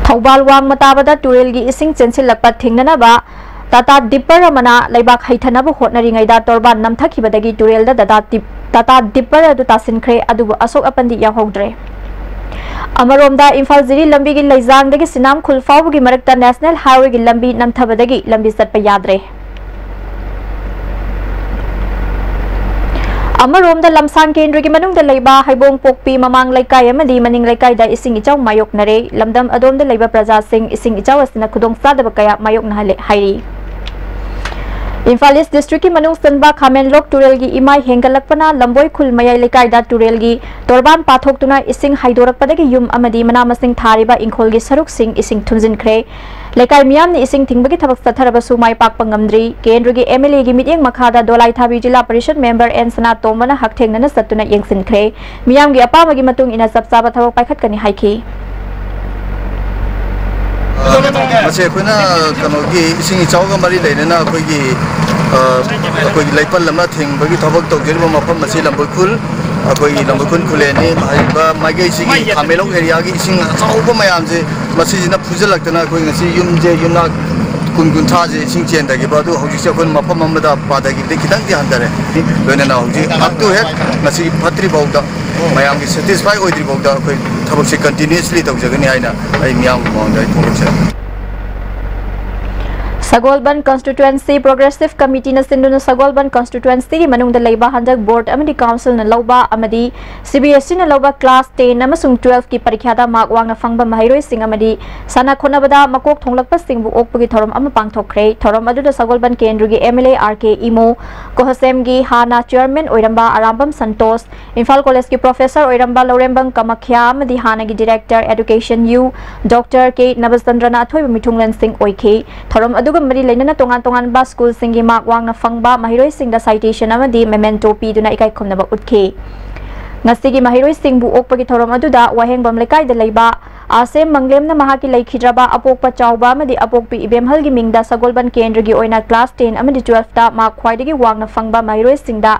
ꯊꯧꯕꯥꯜ ꯋꯥꯡꯃ ꯇꯥꯕꯗ ꯇꯨꯔꯦꯜꯒꯤ ꯏꯁꯤꯡ ꯆꯦꯟꯁꯤꯜꯂꯛꯄ ꯊꯤꯡꯅꯅꯕ ꯇꯥꯇꯥ ꯗꯤꯞꯄꯔ ꯑꯃꯅ ꯂꯩꯕꯥꯛ ꯍꯩꯊꯅꯕ ꯍꯣꯠꯅꯔꯤꯉꯩꯗ ꯇꯣꯔꯕꯥꯟ ꯅꯝꯊꯈꯤꯕꯗꯒꯤ ꯇꯨꯔꯦꯜꯗ ꯇꯥꯇꯥ ꯗꯤꯞ-, ꯇꯥꯇꯥ ꯗꯤꯞꯄꯔ ꯑꯗꯨ ꯇꯥꯁꯤꯟꯈ꯭ꯔꯦ, ꯑꯗꯨꯕꯨ ꯑꯁꯣꯛ ꯑꯄꯟꯗꯤ ꯌꯥꯎꯍꯧꯗ꯭ꯔꯦ꯫ ꯑꯃꯔꯣꯝꯗ, ꯏꯝꯐꯥꯜ ꯖꯤꯔꯤ ꯂꯝꯕꯤꯒꯤ ꯂꯩꯖꯥꯡꯗꯒꯤ ꯁꯤꯅꯥꯝ ꯈꯨꯜ ꯐꯥꯎꯕꯒꯤ ꯃꯔꯛꯇ ꯅꯦꯁꯅꯦꯜ ꯍꯥꯏꯋꯦꯒꯤ ꯂꯝꯕꯤ ꯅꯝꯊꯕꯗꯒꯤ ꯂꯝꯕꯤ ꯆꯠꯄ ꯌꯥꯗ꯭ꯔꯦ꯫ ꯑꯃꯔꯣꯝꯗ, ꯂꯝꯁꯥꯡ ꯀꯦꯟꯗ꯭ꯔꯒꯤ ꯃꯅꯨꯡꯗ ꯂꯩꯕ ꯍꯩꯕꯣꯡ ꯄꯣꯛꯄꯤ ꯃꯃꯥꯡ ꯂꯩꯀꯥꯏ ꯑꯃꯗꯤ ꯃꯅꯤꯡ ꯂꯩꯀꯥꯏꯗ ꯏꯁꯤꯡ ꯏꯆꯥꯎ ꯃꯥꯌꯣꯛꯅꯔꯦ꯫ ꯂꯝꯗꯝ ꯑꯗꯣꯝꯗ ꯂꯩꯕ ꯄ꯭ꯔꯖꯥꯁꯤꯡ ꯏꯁꯤꯡ ꯏꯆꯥꯎ ꯑꯁꯤꯅ ꯈꯨꯗꯣꯡꯆꯥꯗꯕ ꯀꯌꯥ ꯃꯥꯌꯣꯛꯅꯍꯜꯂꯦ ꯍꯥꯏꯔꯤ꯫ ꯏꯝꯐꯥꯜ ꯏꯁ ꯗꯤꯁꯇ꯭ꯔꯤꯛꯀꯤ ꯃꯅꯨꯡ ꯆꯟꯕ ꯈꯥꯃꯦꯟꯂꯣꯛ ꯇꯨꯔꯦꯜꯒꯤ ꯏꯃꯥꯏ ꯍꯦꯟꯒꯠꯂꯛꯄꯅ ꯂꯝꯕꯣꯏ ꯈꯨꯜ ꯃꯌꯥꯏ ꯂꯩꯀꯥꯏꯗ ꯇꯨꯔꯦꯜꯒꯤ ꯇꯣꯔꯕꯥꯟ ꯄꯥꯊꯣꯛꯇꯨꯅ ꯏꯁꯤꯡ ꯍꯩꯗꯣꯔꯛꯄꯗꯒꯤ ꯌꯨꯝ ꯑꯃꯗꯤ ꯃꯅꯥ ꯃꯁꯤꯡ ꯊꯥꯔꯤꯕ ꯏꯪꯈꯣꯜꯒꯤ ꯁꯔꯨꯛꯁꯤꯡ ꯏꯁꯤꯡ ꯊꯨꯝꯖꯤꯟꯈ꯭ꯔꯦ꯫ ꯂꯩꯀꯥꯏ ꯃꯤꯌꯥꯝꯅ ꯏꯁꯤꯡ ꯊꯤꯡꯕꯒꯤ ꯊꯕꯛ ꯆꯠꯊꯔꯕꯁꯨ ꯃꯥꯏ ꯄꯥꯛꯄ ꯉꯝꯗ꯭ꯔꯤ꯫ ꯀꯦꯟꯗ꯭ꯔꯒꯤ ꯑꯦꯝ ꯑꯦꯜ ꯑꯦꯒꯤ ꯃꯤꯠꯌꯦꯡ ꯃꯈꯥꯗ ꯗꯣꯂꯥꯏꯊꯥꯕꯤ ꯖꯤꯂꯥ ꯄꯔꯤꯁꯗ ꯃꯦꯝꯕꯔ ꯑꯦꯟ ꯁꯅꯥꯇꯣꯝꯕꯅ ꯍꯛꯊꯦꯡꯅꯅ ꯆꯠꯇꯨꯅ ꯌꯦꯡꯁꯤꯟꯈ꯭ꯔꯦ꯫ ꯃꯤꯌꯥꯝꯒꯤ ꯑꯄꯥꯝꯕꯒꯤ ꯃꯇꯨꯡ ꯏꯟꯅ ꯆꯞ ꯆꯥꯕ ꯊꯕꯛ ꯄꯥꯏꯈꯠꯀꯅꯤ ꯍꯥꯏꯈꯤ꯫ ꯃꯁꯤ ꯑꯩꯈꯣꯏꯅ ꯀꯩꯅꯣꯒꯤ ꯏꯁꯤꯡ ꯏꯆꯥꯎꯒ ꯃꯔꯤ ꯂꯩꯅꯅ ꯑꯩꯈꯣꯏꯒꯤ, ꯑ, ꯑꯩꯈꯣꯏꯒꯤ ꯂꯩꯄꯜ ꯑꯃ ꯊꯤꯡꯕꯒꯤ ꯊꯕꯛ ꯇꯧꯖꯔꯤꯕ ꯃꯐꯝ ꯑꯁꯤ ꯂꯝꯕꯣꯏ ꯈꯨꯜ ꯑꯩꯈꯣꯏꯒꯤ ꯂꯝꯕꯣꯏꯈꯨꯟ ꯈꯨꯂꯦꯟꯅꯤ ꯍꯥꯏꯔꯤꯕ ꯃꯥꯏꯀꯩꯁꯤꯒꯤ ꯈꯥꯃꯦꯟꯂꯣꯛ ꯑꯦꯔꯤꯌꯥꯒꯤ ꯏꯁꯤꯡ ꯑꯆꯧꯕ ꯃꯌꯥꯝꯁꯦ ꯃꯁꯤꯁꯤꯅ ꯐꯨꯖꯤꯜꯂꯛꯇꯅ ꯑꯩꯈꯣꯏ ꯉꯁꯤ ꯌꯨꯝꯁꯦ ꯌꯨꯝꯅꯥꯛ ꯀꯨꯟ ꯀꯨꯟꯊ꯭ꯔꯥꯁꯦ ꯏꯁꯤꯡ ꯆꯦꯟꯊꯈꯤꯕ ꯑꯗꯨ ꯍꯧꯖꯤꯛꯁꯦ ꯑꯩꯈꯣꯏ ꯃꯐꯝ ꯑꯃꯗ ꯄꯥꯊꯈꯤꯕꯗꯒꯤ ꯈꯤꯇꯪꯗꯤ ꯍꯟꯊꯔꯦ꯫ ꯂꯣꯏꯅꯅ ꯍꯧꯖꯤꯛ up to ꯍꯦꯛ ꯉꯁꯤ ꯐꯠꯇ꯭ꯔꯤ ꯐꯥꯎꯗ ꯃꯌꯥꯝꯒꯤ satisfy ꯑꯣꯏꯗ꯭ꯔꯤ ꯐꯥꯎꯗ ꯑꯩꯈꯣꯏ ꯊꯕꯛꯁꯦ continuously ꯇꯧꯖꯒꯅꯤ ꯍꯥꯏꯅ ꯑꯩ ꯃꯤꯌꯥꯝꯒꯤ ꯃꯃꯥꯡꯗ ꯑꯩ ꯐꯣꯡꯗꯣꯛꯆꯔꯤ꯫ ꯁꯒꯣꯜꯕꯟ Constituency Progressive Committeeꯅ ꯁꯤꯟꯗꯨꯅ ꯁꯒꯣꯜꯕꯟ Constituencyꯒꯤ ꯃꯅꯨꯡꯗ ꯂꯩꯕ ꯍꯟꯗꯛ Board ꯑꯃꯗꯤ Councilꯅ ꯂꯧꯕ ꯑꯃꯗꯤ CBSEꯅ ꯂꯧꯕ class ten ꯑꯃꯁꯨꯡ twelveꯀꯤ ꯄꯔꯤꯈ꯭ꯌꯥꯗ mark ꯋꯥꯡꯅ ꯐꯪꯕ ꯃꯍꯩꯔꯣꯏꯁꯤꯡ ꯑꯃꯗꯤ ꯁꯥꯟꯅ ꯈꯣꯠꯅꯕꯗ ꯃꯀꯣꯛ ꯊꯣꯡꯂꯛꯄꯁꯤꯡꯕꯨ ꯑꯣꯛꯄꯒꯤ ꯊꯧꯔꯝ ꯑꯃ ꯄꯥꯡꯊꯣꯛꯈ꯭ꯔꯦ꯫ ꯊꯧꯔꯝ ꯑꯗꯨꯗ ꯁꯒꯣꯜꯕꯟ ꯀꯦꯟꯗ꯭ꯔꯒꯤ MLA RK ꯏꯃꯣ, COHASEMꯒꯤ ꯍꯥꯟꯅ chairman ꯑꯣꯏꯔꯝꯕ ꯑꯔꯥꯝꯕꯝ ꯁꯟꯇꯣꯁ, ꯏꯝꯐꯥꯜ ꯀꯣꯂꯦꯖꯀꯤ professor ꯑꯣꯏꯔꯝꯕ ꯂꯧꯔꯦꯝꯕꯝ ꯀꯃꯈ꯭ꯌꯥ ꯑꯃꯗꯤ ꯍꯥꯟꯅꯒꯤ director education U Doctor K ꯅꯕꯆꯟꯗ꯭ꯔꯅ ꯑꯊꯣꯏꯕ ꯃꯤꯊꯨꯡꯂꯦꯟꯁꯤꯡ ꯑꯣꯏꯈꯤ꯫ ꯊꯧꯔꯝ ꯑꯗꯨꯒ ꯃꯔꯤ ꯂꯩꯅꯅ ꯇꯣꯉꯥꯟ ꯇꯣꯉꯥꯟꯕ schoolꯁꯤꯡꯒꯤ mark ꯋꯥꯡꯅ ꯐꯪꯕ ꯃꯍꯩꯔꯣꯏꯁꯤꯡꯗ citation ꯑꯃꯗꯤ memento ꯄꯤꯗꯨꯅ ꯏꯀꯥꯏ ꯈꯨꯝꯅꯕ ꯎꯠꯈꯤ꯫ ꯉꯁꯤꯒꯤ ꯃꯍꯩꯔꯣꯏꯁꯤꯡꯕꯨ ꯑꯣꯛꯄꯒꯤ ꯊꯧꯔꯝ ꯑꯗꯨꯗ ꯋꯥꯍꯦꯡꯕꯝ ꯂꯩꯀꯥꯏꯗ ꯂꯩꯕ ꯑꯥꯁꯦꯝ ꯃꯪꯂꯦꯝꯅ ꯃꯍꯥꯛꯀꯤ ꯂꯩꯈꯤꯗ꯭ꯔꯕ ꯑꯄꯣꯛꯄ ꯆꯥꯎꯕ ꯑꯃꯗꯤ ꯑꯄꯣꯛꯄꯤ ꯏꯕꯦꯝꯍꯜꯒꯤ ꯃꯤꯡꯗ ꯁꯒꯣꯜꯕꯟ ꯀꯦꯟꯗ꯭ꯔꯒꯤ ꯑꯣꯏꯅ class ten ꯑꯃꯗꯤ twelveꯇ mark ꯈ꯭ꯋꯥꯏꯗꯒꯤ ꯋꯥꯡꯅ ꯐꯪꯕ ꯃꯍꯩꯔꯣꯏꯁꯤꯡꯗ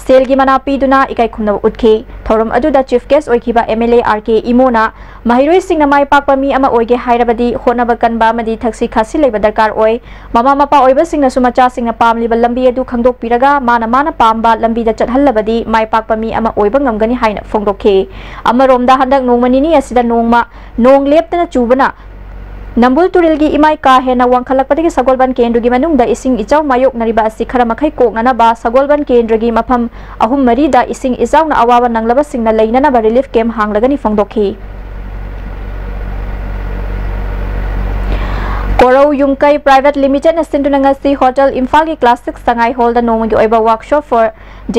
ꯁꯦꯜꯒꯤ ꯃꯅꯥ ꯄꯤꯗꯨꯅ ꯏꯀꯥꯏ ꯈꯨꯝꯅꯕ ꯎꯠꯈꯤ꯫ ꯊꯧꯔꯝ ꯑꯗꯨꯗ chief guest ꯑꯣꯏꯈꯤꯕ MLA RK ꯏꯃꯣꯅ ꯃꯍꯩꯔꯣꯏꯁꯤꯡꯅ ꯃꯥꯏ ꯄꯥꯛꯄ ꯃꯤ ꯑꯃ ꯑꯣꯏꯒꯦ ꯍꯥꯏꯔꯕꯗꯤ ꯍꯣꯠꯅꯕ ꯀꯟꯕ ꯑꯃꯗꯤ ꯊꯛꯁꯤ ꯈꯥꯁꯤ ꯂꯩꯕ ꯗꯔꯀꯥꯔ ꯑꯣꯏ꯫ ꯃꯃꯥ ꯃꯄꯥ ꯑꯣꯏꯕꯁꯤꯡꯅꯁꯨ ꯃꯆꯥꯁꯤꯡꯅ ꯄꯥꯝꯂꯤꯕ ꯂꯝꯕꯤ ꯑꯗꯨ ꯈꯪꯗꯣꯛꯄꯤꯔꯒ ꯃꯥꯅ ꯃꯥꯅ ꯄꯥꯝꯕ ꯂꯝꯕꯤꯗ ꯆꯠꯍꯜꯂꯕꯗꯤ ꯃꯥꯏ ꯄꯥꯛꯄ ꯃꯤ ꯑꯃ ꯑꯣꯏꯕ ꯉꯝꯒꯅꯤ ꯍꯥꯏꯅ ꯐꯣꯡꯗꯣꯛꯈꯤ꯫ ꯑꯃꯔꯣꯝꯗ ꯍꯟꯗꯛ ꯅꯣꯡꯃ ꯅꯤꯅꯤ ꯑꯁꯤꯗ ꯅꯣꯡꯃ ꯅꯣꯡ ꯂꯦꯞꯇꯅ ꯆꯨꯕꯅ ꯅꯝꯕꯨꯜ ꯇꯨꯔꯦꯜꯒꯤ ꯏꯃꯥꯏ ꯀꯥ ꯍꯦꯟꯅ ꯋꯥꯡꯈꯠꯂꯛꯄꯗꯒꯤ ꯁꯒꯣꯜꯕꯟ ꯀꯦꯟꯗ꯭ꯔꯒꯤ ꯃꯅꯨꯡꯗ ꯏꯁꯤꯡ ꯏꯆꯥꯎ ꯃꯥꯌꯣꯛꯅꯔꯤꯕ ꯑꯁꯤ ꯈꯔ ꯃꯈꯩ ꯀꯣꯛꯅꯅꯕ ꯁꯒꯣꯜꯕꯟ ꯀꯦꯟꯗ꯭ꯔꯒꯤ ꯃꯐꯝ ꯑꯍꯨꯝ ꯃꯔꯤꯗ ꯏꯁꯤꯡ ꯏꯆꯥꯎꯅ ꯑꯋꯥꯕ ꯅꯪꯂꯕꯁꯤꯡꯅ ꯂꯩꯅꯅꯕ relief camp ꯍꯥꯡꯂꯒꯅꯤ ꯐꯣꯡꯗꯣꯛꯈꯤ꯫ ꯀꯣꯔꯧ ꯌꯨꯝꯀꯩ Private Limitedꯅ ꯁꯤꯟꯗꯨꯅ ꯉꯁꯤ Hotel ꯏꯝꯐꯥꯜꯒꯤ Classic ꯁꯉꯥꯏ Hallꯗ ꯅꯣꯡꯃꯒꯤ ꯑꯣꯏꯕ Workshop for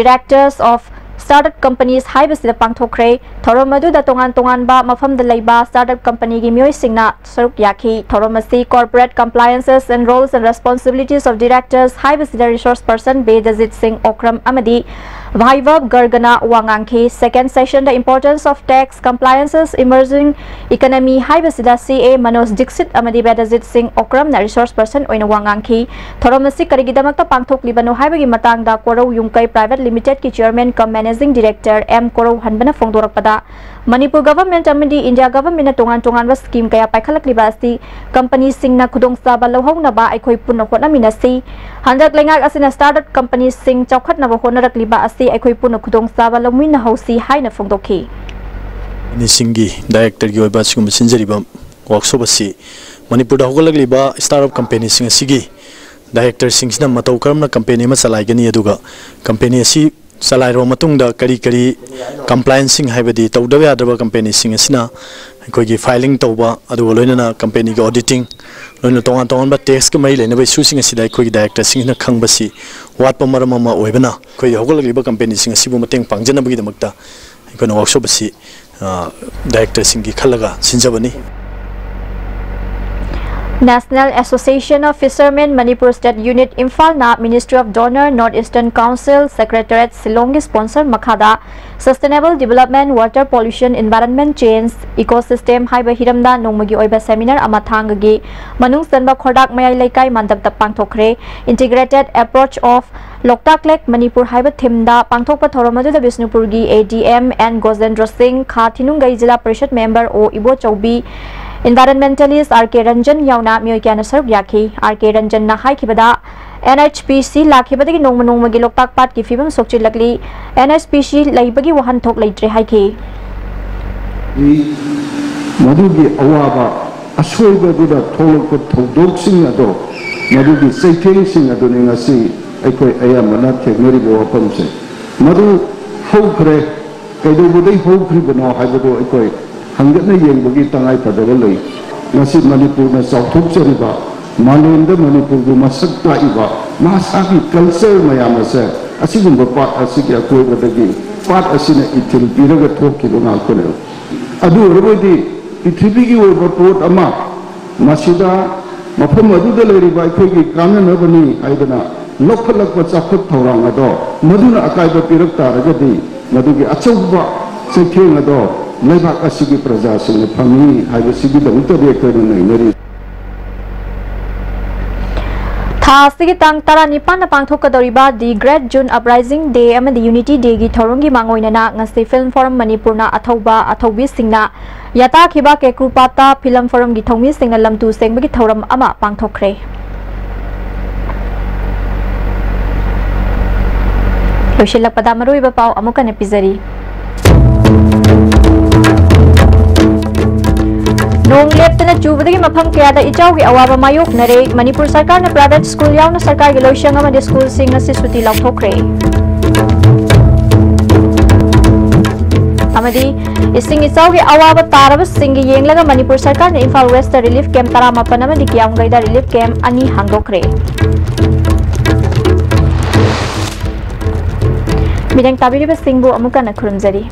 Directors of Startup Companies ꯍꯥꯏꯕꯁꯤꯗ ꯄꯥꯡꯊꯣꯛꯈ꯭ꯔꯦ꯫ ꯊꯧꯔꯝ ꯑꯗꯨꯗ ꯇꯣꯉꯥꯟ ꯇꯣꯉꯥꯟꯕ ꯃꯐꯝꯗ ꯂꯩꯕ startup companyꯒꯤ ꯃꯤꯑꯣꯏꯁꯤꯡꯅ ꯁꯔꯨꯛ ꯌꯥꯈꯤ꯫ ꯊꯧꯔꯝ ꯑꯁꯤ Corporate Compliances and Roles and Responsibilities of Directors ꯍꯥꯏꯕꯁꯤꯗ resource person ꯕꯦꯗꯖꯤꯠ ꯁꯤꯡ ꯑꯣꯀ꯭ꯔꯝ ꯑꯃꯗꯤ ꯚꯥꯏꯚꯕ ꯒꯔꯒꯅ ꯋꯥ ꯉꯥꯡꯈꯤ꯫ Second session, The Importance of Tax Compliances Emerging Economy ꯍꯥꯏꯕꯁꯤꯗ ꯁꯤ ꯑꯦ ꯃꯅꯣꯖ ꯗꯤꯛꯁꯤꯠ ꯑꯃꯗꯤ ꯕꯦꯗꯖꯤꯠ ꯁꯤꯡ ꯑꯣꯀ꯭ꯔꯝꯅ resource person ꯑꯣꯏꯅ ꯋꯥ ꯉꯥꯡꯈꯤ꯫ ꯊꯧꯔꯝ ꯑꯁꯤ ꯀꯔꯤꯒꯤꯗꯃꯛꯇ ꯄꯥꯡꯊꯣꯛꯂꯤꯕꯅꯣ ꯍꯥꯏꯕꯒꯤ ꯃꯇꯥꯡꯗ ꯀꯣꯔꯧ ꯌꯨꯝꯀꯩ Private Limited ꯀꯤ Chairman cum Managing Director M ꯀꯣꯔꯧꯍꯟꯕꯅ ꯐꯣꯡꯗꯣꯔꯛꯄꯗ, ꯃꯅꯤꯄꯨꯔ government ꯑꯃꯗꯤ India government ꯅ ꯇꯣꯉꯥꯟ ꯇꯣꯉꯥꯟꯕ scheme ꯀꯌꯥ ꯄꯥꯏꯈꯠꯂꯛꯂꯤꯕ ꯑꯁꯤ company ꯁꯤꯡꯅ ꯈꯨꯗꯣꯡꯆꯥꯕ ꯂꯧꯍꯧꯅꯕ ꯑꯩꯈꯣꯏ ꯄꯨꯟꯅ ꯍꯣꯠꯅꯃꯤꯟꯅꯁꯤ꯫ ꯍꯟꯗꯛ ꯂꯩꯉꯥꯛ ꯑꯁꯤꯅ startup company ꯁꯤꯡ ꯆꯥꯎꯈꯠꯅꯕ ꯍꯣꯠꯅꯔꯛꯂꯤꯕ ꯑꯁꯤ ꯑꯩꯈꯣꯏ ꯄꯨꯟꯅ ꯈꯨꯗꯣꯡꯆꯥꯕ ꯂꯧꯃꯤꯟꯅꯍꯧꯁꯤ ꯍꯥꯏꯅ ꯐꯣꯡꯗꯣꯛꯈꯤ꯫ ꯀꯝꯄꯦꯅꯤꯁꯤꯡꯒꯤ director ꯒꯤ ꯑꯣꯏꯕ ꯑꯁꯤꯒꯨꯝꯕ ꯁꯤꯟꯖꯔꯤꯕ workshop ꯑꯁꯤ ꯃꯅꯤꯄꯨꯔꯗ ꯍꯧꯒꯠꯂꯛꯂꯤꯕ startup company ꯁꯤꯡ ꯑꯁꯤꯒꯤ director ꯁꯤꯡꯁꯤꯅ ꯃꯇꯧ ꯀꯔꯝꯅ company ꯑꯃ ꯆꯂꯥꯏꯒꯅꯤ, ꯑꯗꯨꯒ company ꯑꯁꯤ ꯆꯂꯥꯏꯔꯕ ꯃꯇꯨꯡꯗ ꯀꯔꯤ ꯀꯔꯤ compliance ꯁꯤꯡ, ꯍꯥꯏꯕꯗꯤ ꯇꯧꯗꯕ ꯌꯥꯗ꯭ꯔꯕ company ꯁꯤꯡ ꯑꯁꯤꯅ ꯑꯩꯈꯣꯏꯒꯤ filing ꯇꯧꯕ, ꯑꯗꯨꯒ ꯂꯣꯏꯅꯅ company ꯒꯤ auditing, ꯂꯣꯏꯅꯅ ꯇꯣꯉꯥꯟ ꯇꯣꯉꯥꯟꯕ tax ꯀ ꯃꯔꯤ ꯂꯩꯅꯕ issue ꯁꯤꯡ ꯑꯁꯤꯗ ꯑꯩꯈꯣꯏꯒꯤ director ꯁꯤꯡꯁꯤꯅ ꯈꯪꯕꯁꯤ ꯋꯥꯠꯄ ꯃꯔꯝ ꯑꯃ ꯑꯣꯏꯕꯅ, ꯑꯩꯈꯣꯏꯒꯤ ꯍꯧꯒꯠꯂꯛꯂꯤꯕ company ꯁꯤꯡ ꯑꯁꯤꯕꯨ ꯃꯇꯦꯡ ꯄꯥꯡꯖꯅꯕꯒꯤꯗꯃꯛꯇ ꯑꯩꯈꯣꯏꯅ workshop ꯑꯁꯤ, ꯑ, director ꯁꯤꯡꯒꯤ ꯈꯜꯂꯒ ꯁꯤꯟꯖꯕꯅꯤ꯫ National Association of Fishermen Manipur State Unit ꯏꯝꯐꯥꯜꯅ Ministry of DoNER, North Eastern Council Secretariat ꯁꯤꯂꯣꯡꯒꯤ sponsor ꯃꯈꯥꯗ Sustainable Development, Water Pollution, Environment Change, Ecosystem ꯍꯥꯏꯕ ꯍꯤꯔꯝꯗ ꯅꯣꯡꯃꯒꯤ ꯑꯣꯏꯕ seminar ꯑꯃ ꯊꯥꯡꯒꯒꯤ ꯃꯅꯨꯡ ꯆꯟꯕ ꯈꯣꯔꯗꯥꯛ ꯃꯌꯥꯏ ꯂꯩꯀꯥꯏ ꯃꯥꯟꯗꯞꯇ ꯄꯥꯡꯊꯣꯛꯈ꯭ꯔꯦ꯫ Integrated Approach of Loktak Lake Manipur ꯍꯥꯏꯕ theme ꯗ ꯄꯥꯡꯊꯣꯛꯄ ꯊꯧꯔꯝ ꯑꯗꯨꯗ ꯕꯤꯁꯅꯨꯄꯨꯔꯒꯤ ADM N ꯒꯣꯖꯦꯟꯗ꯭ꯔꯣ ꯁꯤꯡ, ꯈꯥ ꯊꯤꯅꯨꯡꯒꯩ ꯖꯤꯂꯥ ꯄꯔꯤꯁꯠ member ꯑꯣ ꯏꯕꯣꯆꯧꯕꯤ, environmentalist R K ꯔꯟꯖꯟ ꯌꯥꯎꯅ ꯃꯤꯑꯣꯏ ꯀꯌꯥꯅ ꯁꯔꯨꯛ ꯌꯥꯈꯤ꯫ R K ꯔꯟꯖꯟꯅ ꯍꯥꯏꯈꯤꯕꯗ, NHPC ꯂꯥꯛꯈꯤꯕꯗꯒꯤ ꯅꯣꯡꯃ ꯅꯣꯡꯃꯒꯤ ꯂꯣꯛꯇꯥꯛ ꯄꯥꯠꯀꯤ ꯐꯤꯕꯝ ꯁꯣꯛꯆꯤꯜꯂꯛꯂꯤ꯫ NHPC ꯂꯩꯕꯒꯤ ꯋꯥꯍꯟꯊꯣꯛ ꯂꯩꯇ꯭ꯔꯦ ꯍꯥꯏꯈꯤ꯫ ꯃꯗꯨꯒꯤ ꯑꯋꯥꯕ ꯑꯁꯣꯏꯕꯗꯨꯗ ꯊꯣꯛꯂꯛꯄ ꯊꯧꯗꯣꯛꯁꯤꯡ ꯑꯗꯣ, ꯃꯗꯨꯒꯤ ꯆꯩꯊꯦꯡꯁꯤꯡ ꯑꯗꯨꯅꯤ ꯉꯁꯤ ꯑꯩꯈꯣꯏ ꯑꯌꯥꯝꯕꯅ ꯊꯦꯡꯅꯔꯤꯕ ꯋꯥꯐꯝꯁꯦ꯫ ꯃꯗꯨ ꯍꯧꯈ꯭ꯔꯦ, ꯀꯩꯗꯧꯕꯗꯩ ꯍꯧꯈ꯭ꯔꯤꯕꯅꯣ ꯍꯥꯏꯕꯗꯨ ꯑꯩꯈꯣꯏ ꯍꯪꯒꯠꯅ ꯌꯦꯡꯕꯒꯤ ꯇꯉꯥꯏꯐꯗꯕ ꯂꯩ꯫ ꯉꯁꯤ ꯃꯅꯤꯄꯨꯔꯅ ꯆꯥꯎꯊꯣꯛꯆꯔꯤꯕ, ꯃꯥꯂꯦꯝꯗ ꯃꯅꯤꯄꯨꯔꯕꯨ ꯃꯁꯛ ꯇꯥꯛꯏꯕ ꯃꯍꯧꯁꯥꯒꯤ culture ꯃꯌꯥꯝ ꯑꯁꯦ ꯑꯁꯤꯒꯨꯝꯕ ꯄꯥꯠ ꯑꯁꯤꯒꯤ ꯑꯀꯣꯏꯕꯗꯒꯤ, ꯄꯥꯠ ꯑꯁꯤꯅ ꯏꯊꯤꯜ ꯄꯤꯔꯒ ꯊꯣꯛꯈꯤꯕ ꯉꯥꯛꯇꯅꯦꯕ꯫ ꯑꯗꯨ ꯑꯣꯏꯔꯕꯗꯤ ꯄ꯭ꯔꯤꯊꯤꯕꯤꯒꯤ ꯑꯣꯏꯕ ꯄꯣꯠ ꯑꯃ ꯃꯁꯤꯗ ꯃꯐꯝ ꯑꯗꯨꯗ ꯂꯩꯔꯤꯕ ꯑꯩꯈꯣꯏꯒꯤ ꯀꯥꯟꯅꯅꯕꯅꯤ ꯍꯥꯏꯗꯅ ꯂꯧꯈꯠꯂꯛꯄ ꯆꯥꯎꯈꯠ ꯊꯧꯔꯥꯡ ꯑꯗꯣ ꯃꯗꯨꯅ ꯑꯀꯥꯏꯕ ꯄꯤꯔꯛ ꯇꯥꯔꯒꯗꯤ ꯃꯗꯨꯒꯤ ꯑꯆꯧꯕ ꯆꯩꯊꯦꯡ ꯑꯗꯣ ꯂꯩꯕꯥꯛ ꯑꯁꯤꯒꯤ ꯄ꯭ꯔꯖꯥꯁꯤꯡꯅ ꯐꯪꯏ ꯍꯥꯏꯕꯁꯤꯒꯤꯗꯃꯛꯇꯗꯤ ꯑꯩꯈꯣꯏꯅ ꯅꯩꯅꯔꯤ꯫ ꯊꯥ ꯑꯁꯤꯒꯤ ꯇꯥꯡ ꯇꯔꯥꯅꯤꯄꯥꯟꯗ ꯄꯥꯡꯊꯣꯛꯀꯗꯧꯔꯤꯕ The Great June Uprising Day ꯑꯃꯗꯤ Unity Dayꯒꯤ ꯊꯧꯔꯝꯒꯤ ꯃꯥꯡꯑꯣꯏꯅꯅ ꯉꯁꯤ Film Forum ꯃꯅꯤꯄꯨꯔꯅ ꯑꯊꯧꯕ ꯑꯊꯧꯕꯤꯁꯤꯡꯅ ꯌꯥꯇꯥꯈꯤꯕ ꯀꯦꯀ꯭ꯔꯨꯄꯥꯠꯇ Film Forumꯒꯤ ꯊꯧꯃꯤꯁꯤꯡꯅ ꯂꯝꯇꯨ ꯁꯦꯡꯕꯒꯤ ꯊꯧꯔꯝ ꯑꯃ ꯄꯥꯡꯊꯣꯛꯈ꯭ꯔꯦ꯫ ꯂꯣꯏꯁꯤꯜꯂꯛꯄꯗ ꯃꯔꯨꯑꯣꯏꯕ ꯄꯥꯎ ꯑꯃꯨꯛ ꯍꯟꯅ ꯄꯤꯖꯔꯤ꯫ ꯅꯣꯡ ꯂꯦꯞꯇꯅ ꯆꯨꯕꯗꯒꯤ ꯃꯐꯝ ꯀꯌꯥꯗ ꯏꯆꯥꯎꯒꯤ ꯑꯋꯥꯕ ꯃꯥꯌꯣꯛꯅꯔꯦ꯫ ꯃꯅꯤꯄꯨꯔ ꯁꯔꯀꯥꯔꯅ private school ꯌꯥꯎꯅ ꯁꯔꯀꯥꯔꯒꯤ ꯂꯣꯏꯁꯪ ꯑꯃꯗꯤ schoolꯁꯤꯡ ꯑꯁꯤ ꯁꯨꯇꯤ ꯂꯥꯎꯊꯣꯛꯈ꯭ꯔꯦ꯫ ꯑꯃꯗꯤ ꯏꯁꯤꯡ ꯏꯆꯥꯎꯒꯤ ꯑꯋꯥꯕ ꯇꯥꯔꯕꯁꯤꯡꯒꯤ ꯌꯦꯡꯂꯒ ꯃꯅꯤꯄꯨꯔ ꯁꯔꯀꯥꯔꯅ ꯏꯝꯐꯥꯜ Westꯇ relief camp ꯇꯔꯥꯃꯥꯄꯟ ꯑꯃꯗꯤ ꯀꯤꯌꯥꯝꯒꯩꯗ relief camp ꯑꯅꯤ ꯍꯥꯡꯗꯣꯛꯈ꯭ꯔꯦ꯫ ꯃꯤꯠꯌꯦꯡ ꯇꯥꯕꯤꯔꯤꯕꯁꯤꯡꯕꯨ ꯑꯃꯨꯛ ꯍꯟꯅ ꯈꯨꯔꯨꯝꯖꯔꯤ꯫